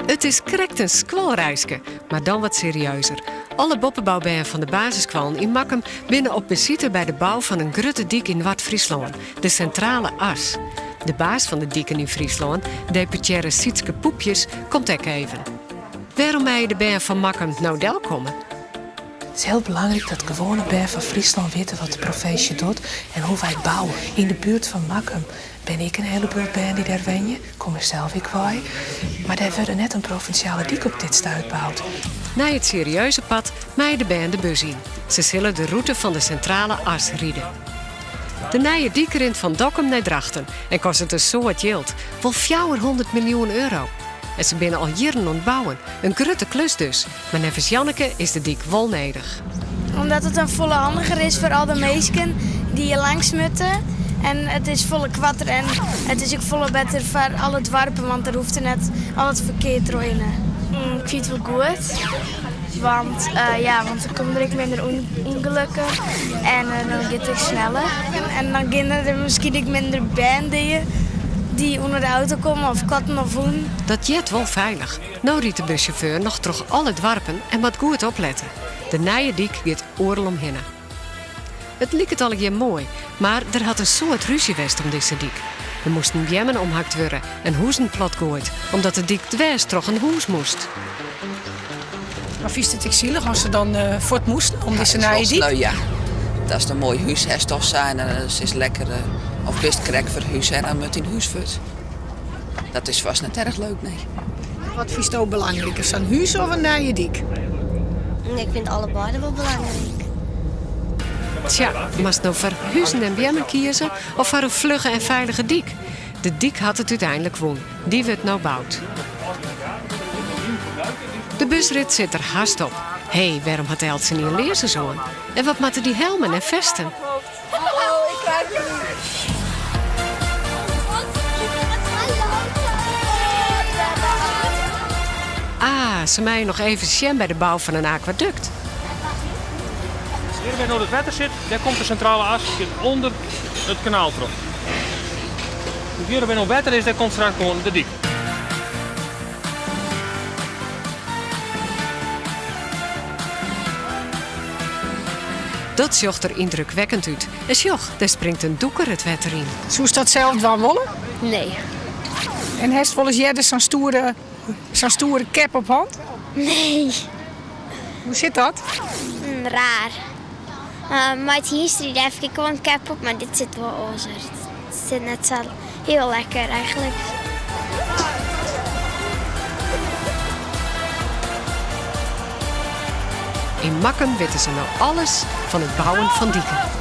It is krekt in skoalreiske, mar dan wat serieuzer. Alle boppeboubern fan de basisskoallen yn Makkum binne op besite by de bou fan in grutte dyk yn Noard-Fryslân, de Sintrale As. De baas fan de diken yn Fryslân, deputearre Sietske Poepjes, komt ek even. Wêrom meie de bern fan Makkum no delkomme? It is hiel belangryk dat gewoane bern fan Fryslân witte wat de provinsje docht en hoe wy bouwe. Yn de buert fan Makkum binne ek in hiele bult bern dy't dêr wenje, kom ik sels ek wei. Mar dêr wurde net in provinsjale dyk op dit stuit boud. Nei it serieuze part meie de bern de bus yn. Se sille de rûte fan de Sintrale As ride. De nije dyk rint fan Dokkum nei Drachten en kostet in soad jild, wol 400 miljoen euro. En se binne al jierren oan it bouwen, in grutte klus dus. Mar neffens Janneke is de dyk wol nedich. Omdat it dan folle handiger is foar al de minsken dy't hjir langs moatte. En it is folle koarter en it is ek folle better foar alle doarpen, want der hoecht der net al it ferkear trochhinne. Ik fyn it wol goed, want ja, want der komme der ek minder ûngelokken en dan giet it ek sneller. En dan geane der miskien ek minder bern dea dy't ûnder de auto komme of katten of hûnen. Dat heart wol feilich. No rydt de bussjauffeur noch troch alle doarpen en moat goed oplette. De nije dyk giet oeral omhinne. It liket allegear moai, mar der hat in soad rúzje west om dizze dyk. Der moasten beammen omhakt wurde en huzen platgoaid, omdat de dyk dwers troch in hûs moast. Mar fynst it ek silich as se dan fuort moasten om dizze nije dyk? No ja, datst in moai hús hast of sa en dan is it lekker, of bist krekt ferhuze en dan moat dyn hús fuort. Dat is fêst net erch leuk, nee. Wat fynsto belangriker, sa'n hús of in nije dyk? Ik fyn it allebeide wol belangryk. Tsja, moatst no foar huzen en beammen kieze of foar in flugge en feilige dyk? De dyk hat it úteinlik wûn. Dy wurdt no boud. De busrit sit der hast op. Hé, wêrom hat eltsenien learzens oan? En wat moatte dy helmen en festen? Ah, se meie noch even sjen by de bou fan in akwadukt. Hjir wêr't no it wetter sit, dêr komt de sintrale as giet ûnder it kanaal troch. Hjir wêr't no wetter is, dêr komt straks gewoan de dyk. Dat sjocht der yndrukwekkend út. En sjoch, dêr springt in dûker it wetter yn. Soest dat sels dwaan wolle? Nee. En hast wolris earder sa'n stoere, sa'n stoere cap op hân? Nee. Hoe sit dat? Mm, raar. Uh, mei it hynsteriden ha ik ek wol in cap op, mar dit sit wol oars. It sit net sa hiel lekker eigentlik. Yn Makkum witte se no alles fan it bouwen fan diken.